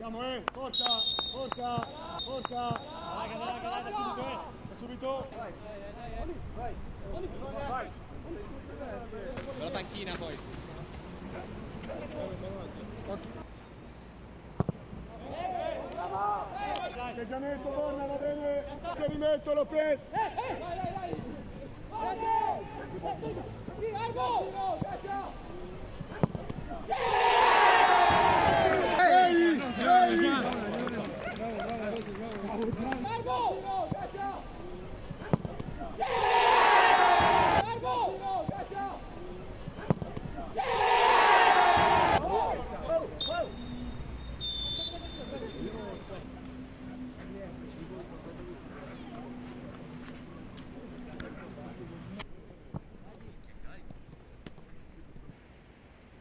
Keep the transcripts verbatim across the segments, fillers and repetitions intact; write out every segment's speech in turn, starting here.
Andiamo, eh! Forza, forza, forza! Larga, larga, larga, subito, eh! Subito! Vai, vai, vai! Con la panchina poi. Atteggiamento, Borna, va bene. Inserimento, Lopez. Ehi, ehi.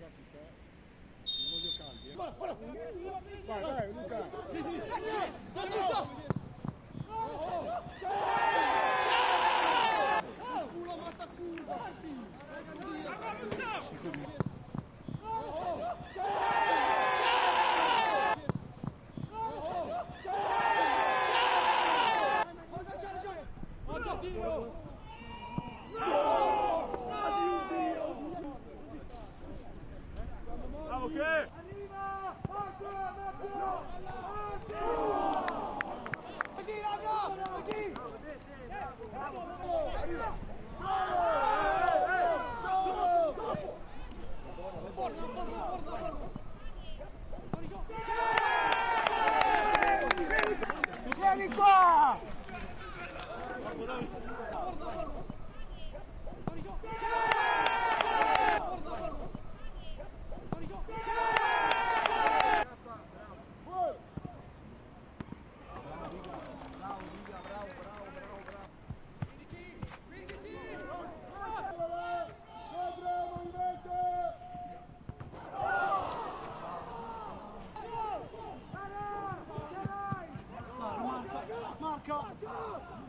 Ragazzi, sta... non voglio caldi, eh. Vai, vai, Luca. Bravo, che? Così, Ragno, così! Vieni qua! Marca, marca.